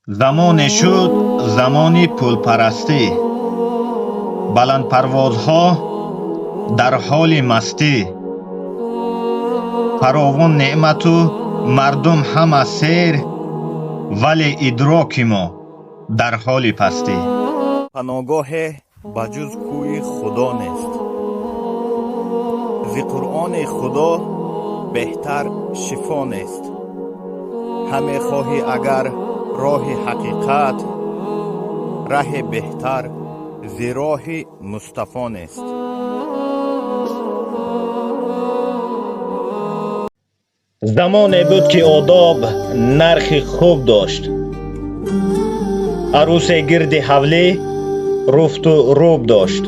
Замоне шуд замони пулпарастӣ, баландпарвозҳо дар ҳоли мастӣ, фаровон неъмату мардум ҳама сер, вале идроки мо дар ҳоли пастӣ. Паноҳгоҳе ба ҷуз кӯи Худо нест, зи Қуръони Худо беҳтар шифо нест. Ҳаме хоҳӣ агар роҳи ҳақиқат, раҳе беҳтар зи роҳи Мустафо нест. Замоне буд, ки одоб нархи хуб дошт, арӯсе гирди ҳавлӣ руфту рӯб дошт.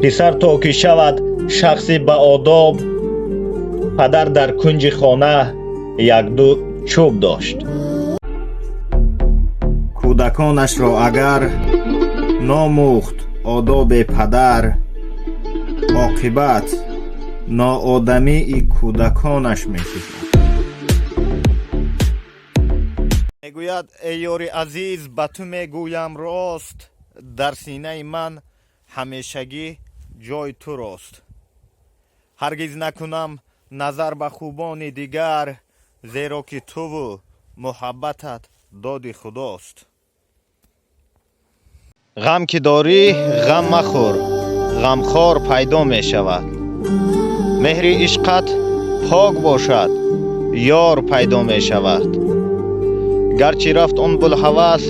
Писар то ки шавад шахси баодоб, падар дар кунҷи хона якду чӯб дошт. Кӯдаконашро агар номӯхт одоби падар, оқибат ноодамии кӯдаконаш мекушад. Мегӯяд: «Эй ёри азиз, ба ту мегӯям рост, дар синаи ман ҳамешагӣ ҷой турост. Ҳаргиз накунам назар ба хубони дигар, зеро ки туву муҳаббатат доди Худост». Ғам ки дорӣ, ғам махӯр, ғамхор пайдо мешавад. Меҳри ишқат пок бошад, ёр пайдо мешавад. Гарчи рафт он булҳавас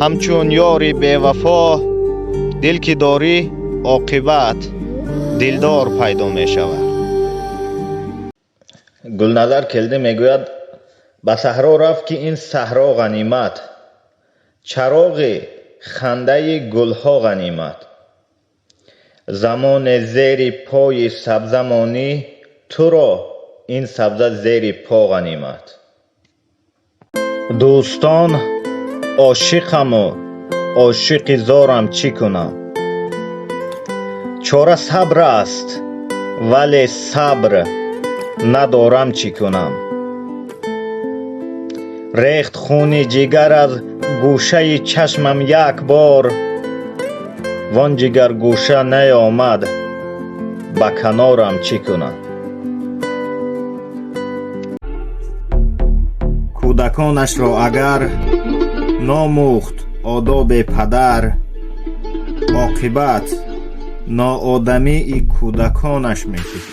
ҳамчун ёри бевафо, дил ки дорӣ, оқибат дилдор пайдо мешавад. Гулназар Келдӣ мегӯяд: «Ба саҳро рафт, ки ин саҳро ғанимат, чароғи хандаи гулҳо ғанимат. Замоне зери пои сабза монӣ, туро ин сабза зери по ғанимат». Дӯстон, ошиқаму ошиқи зорам, чӣ кунам? Чора сабр аст, вале сабр надорам, чӣ кунам? Рехт хуни ҷигар аз гӯшаи чашмам як бор, вон ҷигаргӯша наёмад ба канорам, чӣ кунам? Кӯдаконашро агар номӯхт одоби падар, оқибат ноодамии кӯдаконаш мекушад.